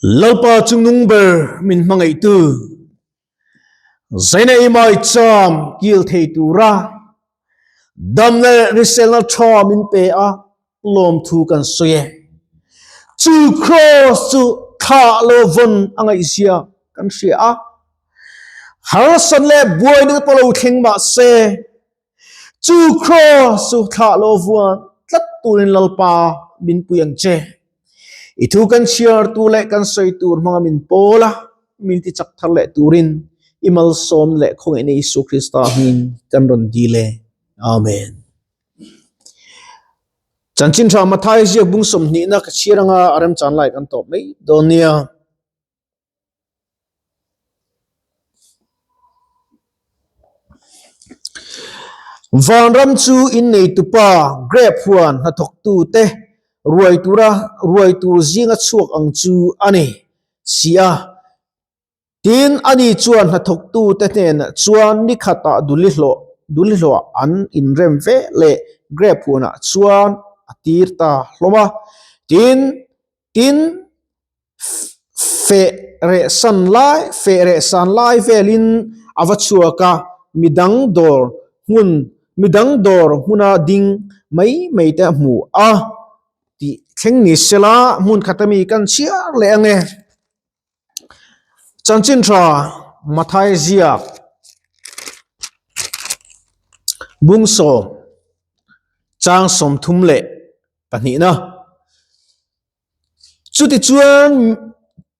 Lalpa chungnung ber min hmangaihtu, Zaina i maicham kil thei tura dam leh hriselna tha min pe a, lawmthu kan sawi e. Chu kraws chu thlah lo vawn a ngaihzia kan hria a, harsat leh buaina te pawh lo thleng mah se, Chu kraws chu thlah lo vuan tlat turin Lalpa min pui ang che. I thu kan chhiar tur leh kan sawi tur hmanga min pawl a, min ti chak thar leh turin i malsawm leh khawngaihna Isu Krista hmingin kan rawn dil e. Amen. Chanchin tha Mathai ziak bung sawmhnihna ka chhiar anga a remchan lai kan tawp mai dawn nia. Vanram chu inneitupa grape huan hnathawktute ruai tura ruai tur zinga chhuak ang chu a ni si a. Tin, ani chuan hnathawktute hnenah chuan ni khatah duli hlawh duli hlawh an inrem ve leh grape huanah chuan a tir ta hlawm a. Tin, tin. Feh reh san lai feh reh san lai velin a va chhuak a, midang dawr hmun midang dawr hmuna ding mai mai te a hmu a tih thleng ni sela hmun khat ami kan chhiar leh ang e. Chanchin tha Mathai ziak bungsawm chang 30 leh pahnihna. Chutichuan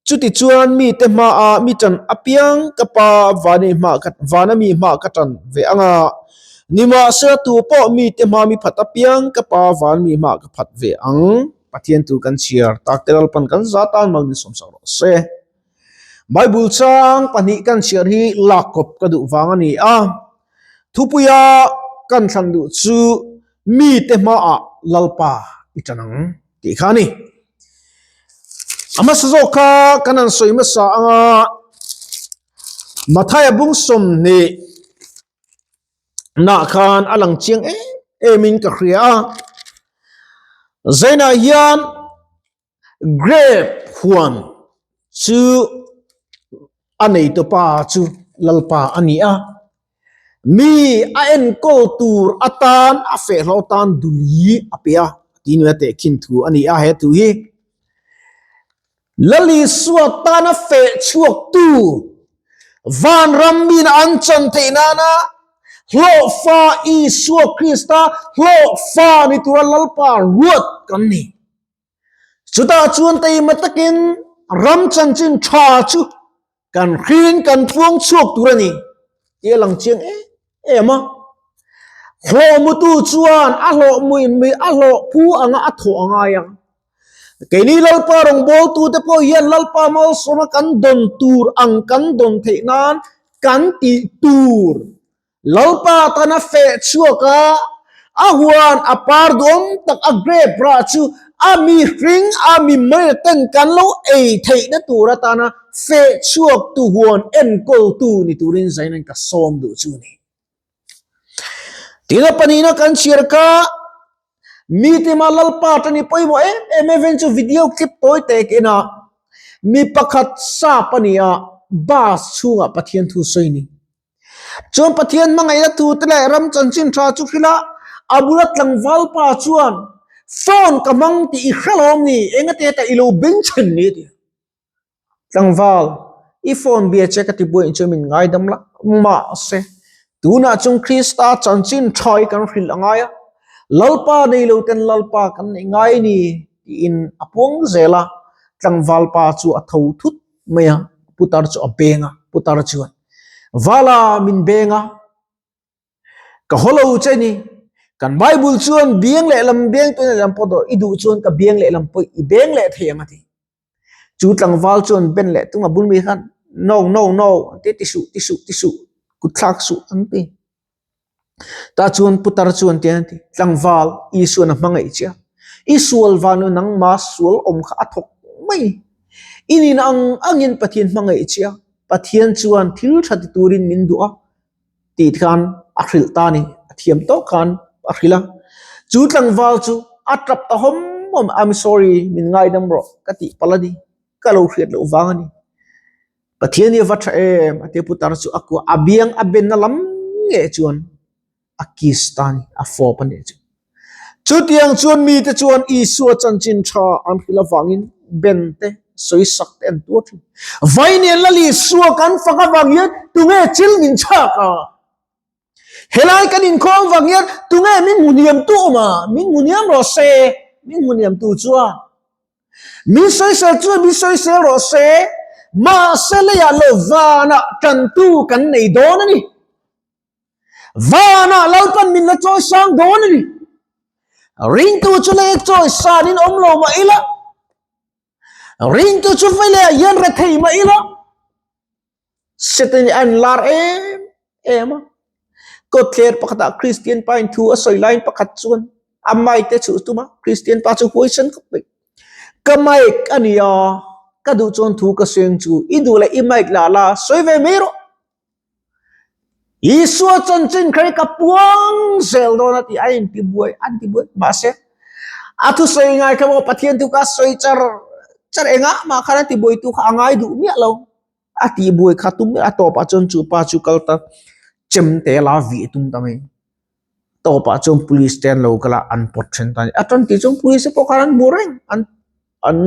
chutichuan mite hmaah mi tan apiang ka pa vani hma ka vana mi hma ka tan ve ang a, nimahsela tu pawh mite hma mi phat apiang ka pa van mi hma ka phat ve ang. Pathian tu kan chhiar tak te Lalpan kan za tan mal min sawmsak rawh se. Bible chang pahnih kan chhiar hi lak kawp ka duh vang a ni a, thupuia kan thlan duh chu mite hmaah Lalpa i tan ang. tih kha a ni. A hmasa zawk kha kan han sawi hmasa anga Mathaia bung 20 nah khan a lang chiang em em in ka hria a. Zainah hian grape huan chu a neitupa chu Lalpa a ni a. Mi a enkawl tur atan a fehlo tan duli a pe a, tih nula tehkhin thu a ni a he thu hi. Lalisua tana feh chhuaktu vanram mina an chan theih nana hlawhfa Isua Krista hlawhfa ni tura Lalpa ruat kan ni. Chutah chuan taima takin ram chanchin tha chu kan hrin kan tluang chhuak tur a ni tih a lang chiang em em a. Hlawh mutu chuan a hlawh mui a hlawh phu anga a thawh a ngai ang. Keini Lalpa rawngbawltute pawh hian Lalpa malsawma kan dawn tur ang kan dawn theih nan kan tih tur Lalpa tana feh chhuak a, a huan a par duam tak a grape rah chu a mi hring a mi mai ten kan lo ei theihna tur atana feh chhuak tu huan enkawltu ni turin Zainan ka sawm duh chu ni. Tina pahnihna kan chhiar kha mi tima Lalpa tani pawimawh em em even chu video clip tawi te kena mi pakhat sap a ni a, bus chhungah Pathian thu sawi ni. Chuan Pathian hmangaihna thu te leh ram chanchin tha chu hrilh a, a bula tlangval pa chuan phone ka hmang tih i hre lawm ni, engati heta i lo bengchhen ni a ti. Tlangval, i phone bia che ka ti buai chu min ngaidam la, mahse tunah chuan Krista chanchin tha hi kan hrilh a ngai a, Lalpa nei lo ten Lalpa kan neih ngai ni tiin a puang zel a, tlangval pa chu a tho thut mai a, putar chu a beng a, putar chuan Vala min beng a, ka haw lo che ni, kan Bible chuan biang leh lam biang tun leh lam pawh dawr i duh chuan ka biang leh lam pawh i beng leh thei ang a ti. Chu tlangval chuan ben leh tung a bul mi khan no no no an ti ti suh ti suh ti suh kut thlak suh an ti. Tah chuan putar chuan tian a ti, Tlangval, Isuan a hmangaih che a, i sual vanu nangma sual awm kha a thawk mai. I nihna ang angin Pathian hmangaih che a, Pathian chuan thil tha ti turin min duh a tih khan a hrilh ta a ni, a thiam tawk khan a hrilh a. Chu tlangval chu a tap ta hawm hawm, I'm sorry, min ngaidam rawh ka tih palh a ni. Ka lo hriat loh vang a ni. Pathian hi a va tha em a tia putar chu a kuah a biang a benna lam ngei chuan a kiss ta a ni, a fawp a nih chu. Chutiang chuan mite chuan Isua chanchin tha an hrilh avangin ben te, sawisak te an tuar thin. Vai nen Lal Isua kan fak avang hian tunge chil min chhak a? Helai kan inkhawm vang hian tunge min hmu hniam tu awm a? Min hmu hniam rawh se, min hmu hniam tu chuan. Min sawisel chuan min sawisel rawh se, mahse leiah lo vanah tantu kan nei dawn a ni. Vanah Lalpan min la chawi sang dawn a ni. Ringtu chu lei chawi sanin awm lo mah ila, ringtu chu vei leiah hian rethei mah ila, Satan hi a inlar em em a. Kawtthler pakhatah Kristian pa in thu a sawi laiin pakhat chuan a mic te chhuh tum a, Kristian pa chu huaisen khawp mai. Ka mic a ni a, ka duh chuan thu ka sawi ang chu, i duh leh i mic la la, sawi ve mai rawh. Isua chanchin kha hi ka puang zel dawn a tih a intibuai a intibuai mahse a thusawi ngai kha maw Pathian thu kha a sawi char char engah mah khan a tibuaitu kha a ngai duh miah lo a tihbuai kha tum a tawpah chuan chu pa chu kal ta chem te la vih tum ta mai tawpah chuan police te an lo kal a an pawt then ta a ni a tan tih chuan police te pawh khan an hmu reng an an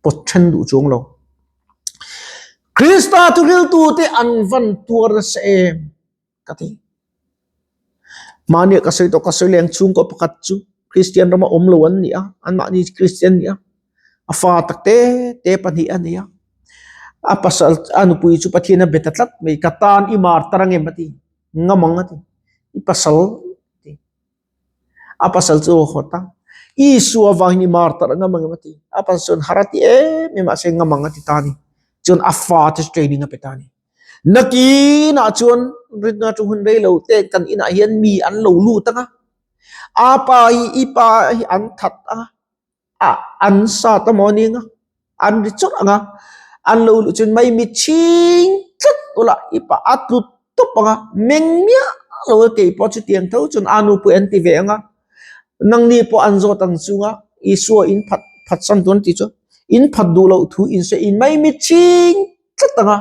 pawt then duh chuang lo Krista thuhriltu te an van tuar nasa em ka ti. Mahni ka sawi tawh ka sawi leng chhungkaw pakhat chu Kristian rama awm lo an ni a, anmahni Kristian ni a, a fa tak te te pahnih a nei a, a pasal a nupui chu Pathian a be ta tlat mai ka tan i mar tar angem a ti, ngam ang a ti, i pasal a ti, a pasal chu a haw ta, Isua vangin i mar tar ngam angem a ti, a pasal chuan har a ti em em mahse ngam ang a ti ta a ni, chuan a fa te chu training a pe ta a ni. Nakinah chuan rinna chu hun rei lo te kan inah hian mi an lo lut ang a, a pa hi i pa hi an that ang a, ah an sat amaw a ning a, an ri chawrh ang a, an lo luh chuan mai mi chhing tlat ula i pa a tlu tawp ang a, meng miah lo a keipawh chutiang tho chuan a nupui an ti ve ang a, nangni pawh an zawt ang chunga Isua in phat phatsan tur an tih chuan in phat duh loh thu in sawi in mai mi chhing tlat ang a,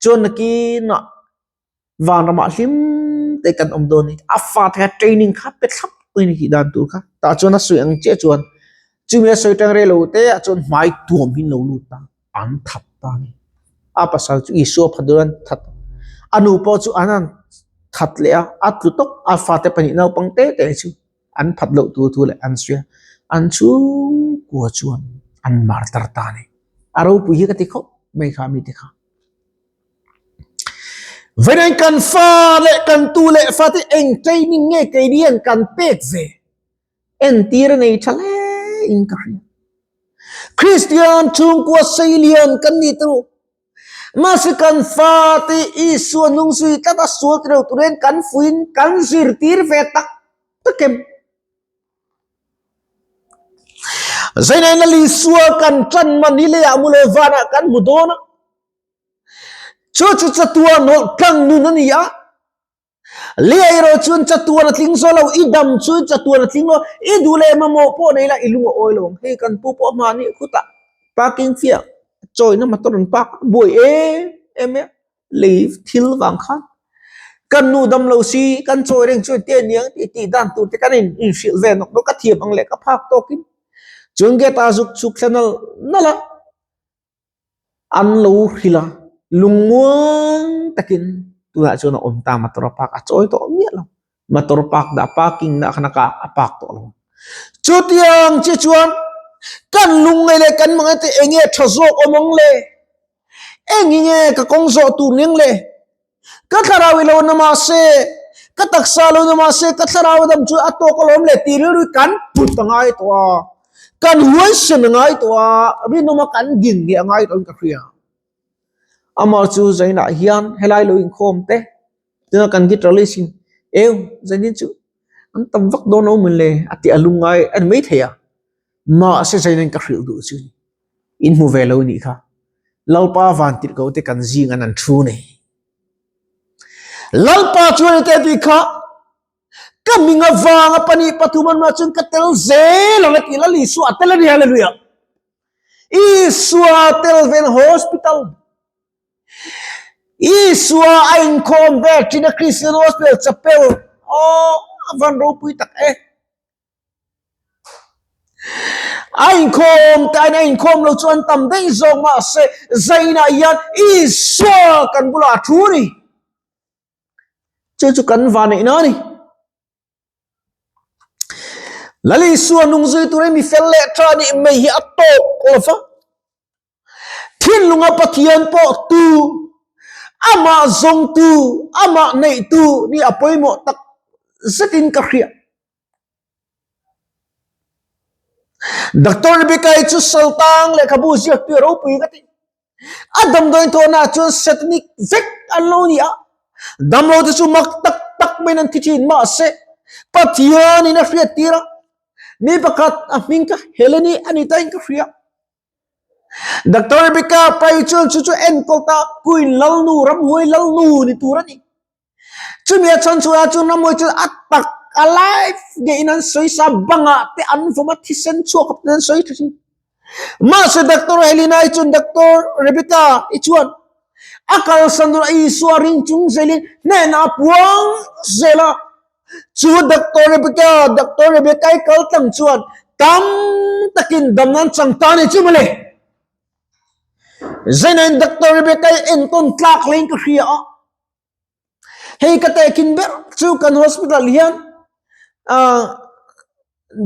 chuan nakinah vanramah hlim te kan awm dawn a ni. A fate kha training kha pe thlap mai a ni tih dan tur kha. Tah chuan a sawi ang chiah chuan chumi a sawi tang rei lo te ah chuan hmai tuam hi an lo lut ta, an that ta a ni. A pasal chu Isua phat dawn an that a, a nu pawh chu an han that leh a, a tlu tawp a fate pahnih naupang te te chu an phat loh tur thu leh an sawi a, an chhungkua chuan an mar tar ta a ni. A ropui hi ka ti khawp mai kha mite kha. Vawiin kan fa leh kan tu leh fate eng training nge keini hian kan pek ve entir a nei tha hle in ka hria. Kristian chhungkua seilian kan ni tawh. Mahse kan fate Isua nungzui tlat a sual ti lo turin kan fuiin kan zirtir ve tak tak em? Zainaina Isua kan ṭan man hi leiah mu lo vanah kan hmu dawn a. Chu chu chatuan nawlh tlang nun a ni a. Leiah erawh chuan chatuan a tling zo lo, i dam chu chatuan a tling lo, i duh leh mamawh pawh nei la i lung a awi lo ang. Hei kan pu pawh hmani khutah parking fee ah chawina motor an park a, buai em em e. Lei thil vang khan kan nu dam lo si kan chawi reng chuan te aniang tih tih dan tur te kan in inhrilh ve nawk nawk a thiam ang leh ka phak tawkin chuan gate ah zuk chhuk thla nal nal a an lo hrilh a lungmuang takin tunah chuan a awm ta motor a park a chawi tawh miah lo. Motor park dah parking na khan a kah a park tawh lo. Chutiang che chuan kan lungngai leh kan mangai te enge tha zawk awm ang le? Eng hi nge ka kawng zawh tur ning le? Ka thlarau i lo na mahse, ka taksa lo na mahse ka thlarau a dam chu a tawk alawm le tih rilru kan put a ngai tawh a, kan huaisen a ngai tawh a, rinawma kan din nge a ngai tawh in ka hria. Amah chu zainah hian helai lo inkhawm te Tuna kan guitarist in eu zanin chu an tam vak dawn lo mawn le a tih a lungngai a ni maithei a, mahse zanin ka hrilh duh chu in hmu ve lo nih kha Lalpa van tirh ko te kan zing an an thu nei. Lalpa chuan i te tih kha ka hming avanga pahnih pathum an mah chuan ka tel zel ang a ti Lal Isua a tel a ni hallelujah. Isua tel ven hospital. Isua a inkhawm ve thin a Christian Hospital Chapel. Aw, a van ropui tak e. A inkhawm te aiin a inkhawm lo chu an tam daih zawk mahse zainah hian Isua kan bulah a thu a ni. Chu chu kan vanneihna a ni. Lal Isua nung zui turin mi fel leh tha nih mai hi a tawk lo va. Thinlunga Pathian pawh tu, amah zawngtu, amah neihtu nih a pawimawh tak zetin ka hria. Doctor Rebecca-i chu saltang lehkhabu ziaktu a ropui ka ti. A damdawiin thawhnaah chuan satanic vek an lo ni a, damlo te chu mak tak tak maiin an thi thin. Mahse, Pathianin a hriat tir a, mi pakhat a hming kha Heleni a ni tain ka hria. Doctor Rebecca Pai chuan chu chu enkawl ta Queen Lalnu, Ramhuai Lalnu ni tur a ni. Chumi a chhan chhuah chuan ramhuai chu a tak a live ngeiin an sawi sa bangah te an vawm a thisen chhuak khawp ten an sawi tha thin. Mahse Doctor Helena i chuan Doctor Rebecca i chuan a kalsan tur a Isua ring chung zelin hnenah a puang zel a. Chu Doctor Rebecca Doctor Rebecca i kal tlang chuan tam takin dam nan chang ta ni chu mawle. Zainain Doctor Rebecca i entawn tlak hlein ka hria a. Hei ka tehkhin ber chu kan hospital hian ah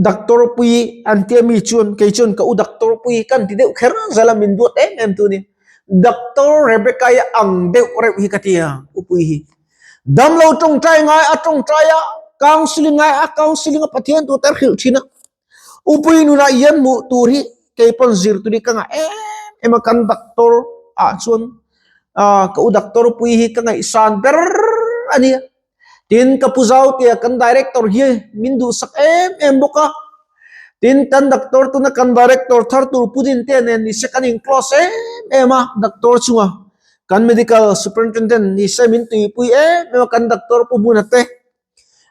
doctor pui an tia mi chuan kei chuan ka u doctor pui kan ti deuh kher zel a min duat em em tu ni doctor Rebecca i ang deuh reuh hi ka ti a u pui hi damlo tawngtai ngai a tawngtai a counselling ngai a counselling a Pathian tur te a hrilh thin a. Upui nunah hian hmuh tur hi kei pawn zir tur hi ka ngah em em a, kan doctor ah chuan ah ka u doctor pui hi ka ngaihsan ber a ni a, tin ka pu Zautea kan director hi min duhsak em em bawk a, tin kan doctor tuna kan director thar tur pu Dintea nen ni se kan in close em em a doctor chunga kan medical superintendent ni se min tuipui em em a kan doctor pu Hmuna te.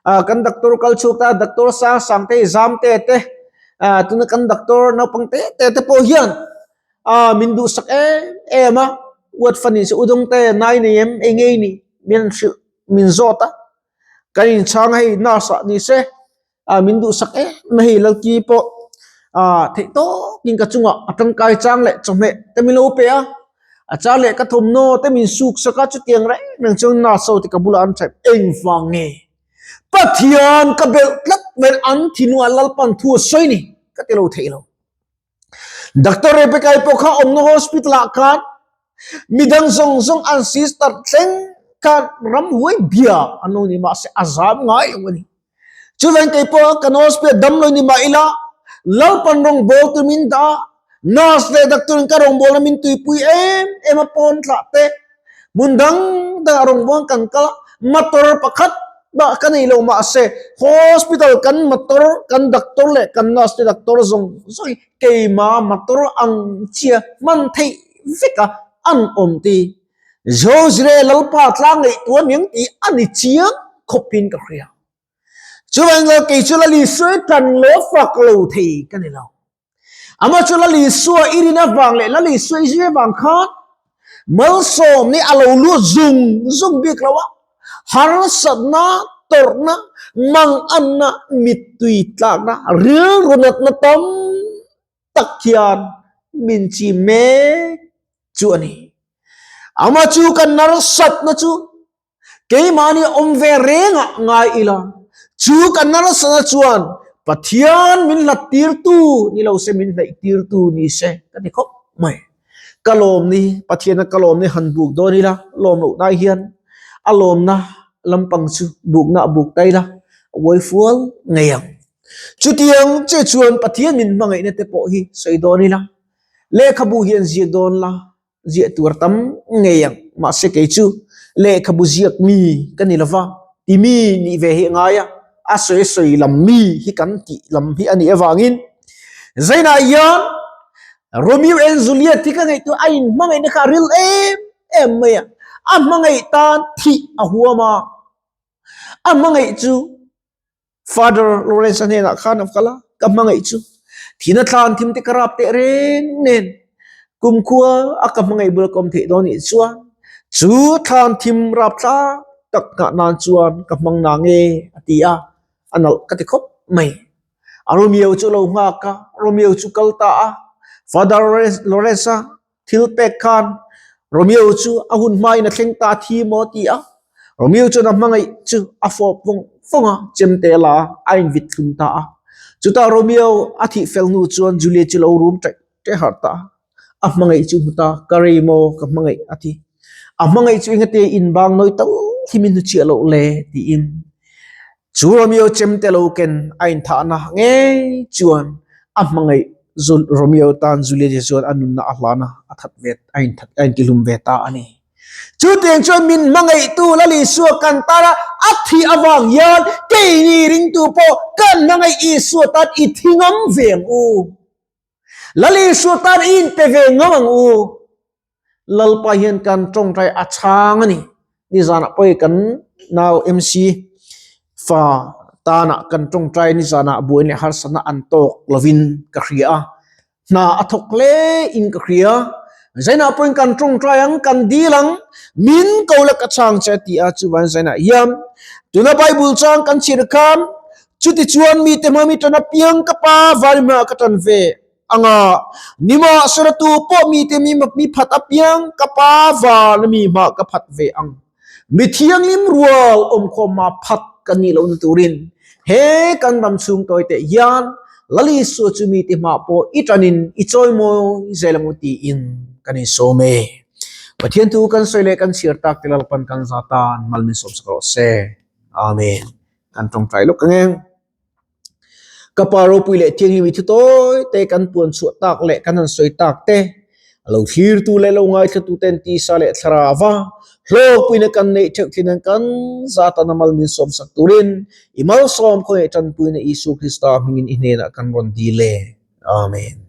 ah kan doctor kal chhuak ta doctor sang sang te zam te te ah tuna kan doctor naupang te te te pawh hian ah min duhsak em em a uat fan in se udawng te nai nei em eng ngei ni min hrilh min zawt a kan inchhang a hei nurse ah ni se ah min duhsak em em a hei lalki pawh ah theih tawkin ka chungah a tangkai chang leh chawhmeh te min lo pe a. A char leh ka thawmhnaw te min suk sak a, chutiang reng reng chuan nurse ho te ka bulah an thaip engvang nge Pathian ka belh tlat mai an thinlungah Lalpan thu a sawi ni ka ti lo theih lo. Doctor Rebecca-i pawh kha awmna hospital ah khan midang zawng zawng an sister thleng khan ramhuai bia an lo ni mahse a zam ngai lo a ni. Chuvang kei pawh kan hospital damlo ni mah ila, Lalpan rawngbawl tur min dah a, nurse leh doctor in ka rawngbawlna min tuipui em em a pawn thlah te, hmun dang dangah rawngbawlna kan kal a, motor pakhat mah ka nei lo mahse hospital kan motor kan doctor leh kan nurse te doctor zawng zawng hi keima motor ang chia hman theih vek a an awm ti. Josre Lalpa tlang ngaihtuah aniang tih a ni chiang khawpin ka hria. Chuvangin kei chu Lal Isua i tan lo fak lo thei ka ni lo. Amah chu Lal Isua i rin avang leh Lal Isua i zui avang khan malsawm nih a lo lut zung zung bik lo a, harsatna, tawrhna, manganna, mittui tlakna, rilru natna tam tak hian min chi mek chu a ni. Ama chu kan narsatna chu keimahni awm ve rengah ngai ila, chu kan narsatna chuan Pathian min hlat tirtu ni lo se min hnaih tirtu ni se ka ti khawp mai. Ka lawm ni, Pathiana ka lawm ni han buk dawn ila, lawm loh nai hian a lawmna lampang chu bukna a buk ta ila, a uai fual ngei ang. Chutiang che chuan Pathian min hmangaihna te pawh hi sawi dawn ila, Lehkhabu hian ziak dawn la, ziah tur tam ngei ang. Mahse kei chu lehkhabu ziak mi ka ni lova, ti mi nih ve hi a ngai a, a sawi sawi lam mi hi kan tih lam hi a nih avangin Zainah hian Romeo and Juliet hi ka ngaihtuah a inhmangaihna kha a ril em em mai a, a hmangaih tan thih a huam a, a hmangaih chu Father Lawrence-a hnenah khan a kal a, ka hmangaih chu. Thihna thlan thim te ka rap teh reng nen kumkhua a ka hmangaih bul ka awm theih dawn nih chuan chu thlan thim rap thlak tak nghah nan chuan ka hmang na nge a ti a, a nalh ka ti khawp mai. A Romeo chu a lo nghak a, Romeo chu kal ta a, Father Lawrence-a Thil pek khan Romeo chu a hun hmain a thleng ta thi maw ti a, Romeo chuan a hmangaih chu a fawp vawng vawng a, chemte la a invit thlum ta a. Chutah Romeo a thih fel hnu chuan Juliet chu lo rum ṭaih ṭaih harh ta a, a hmangaih chu hmu ta, ka rei maw ka hmangaih a ti. A hmangaih chu engate inbang nawi tal hi min hnuchhiah loh le tiin Chu Romeo chemte lo ken a inthahna ngei chuan a hmangaih Romeo tan Juliet-i chuan a nunna a hlan a, a that ve, a inthat, a intihlum ve ta a ni. Chutiang chuan min hmangaihtu Lal Isua kan tan a, a thih avang hian keini ringtu pawh kan hmangaih Isua tan i thi ngam ve ang u. Lal Isua tan i inpe ve ngam ang u. Lalpa hian kan tawngtai a chhang a ni. Nizanah pawh kan nau MC fa tanah kan tawngtai nizanah buaina leh harsatna an tawk lovin ka hria a. Hna a thawk hle in ka hria. Zainah pawhin kan tawngtai ang, kan dil ang, min ko la ka chhang che a ti a, chuvangin zainah hian tuna Bible chang kan chhiar khan Chutichuan mite hma mi ṭan apiang ka pa vâri hmaah ka ṭan ve ang a, nimahsela tu pawh mite mi mi phat apiang ka pa vâna mi hmaah ka phat ve ang. Mi thianghlim rual awmkhawma phat ka nih lohna tûrin he kan ram chhûng tawi teh hian Lal Isua chu mite hmaah pawh i ṭanin i chawimawi zel ang u tiin kan insawm e. Pathian thu kan sawi leh kan chhiar tak te Lalpan kan za tan mal min sawmsak rawh se. Amen. Kan tawngtai lawk ang e. Ka pa ropui leh thianghlim i thu tawi te kan puan chhuah tak leh kan han sawi tak te, a lo thlirtu leh lo ngaithlatu ten tisa leh thlarava hlawkpuina kan neih theuh thin ang kan zatana mal min sawmsak turin i malsawm khawngaih tanpuina Isua Krista hmingin i hnenah kan rawn dil e. Amen.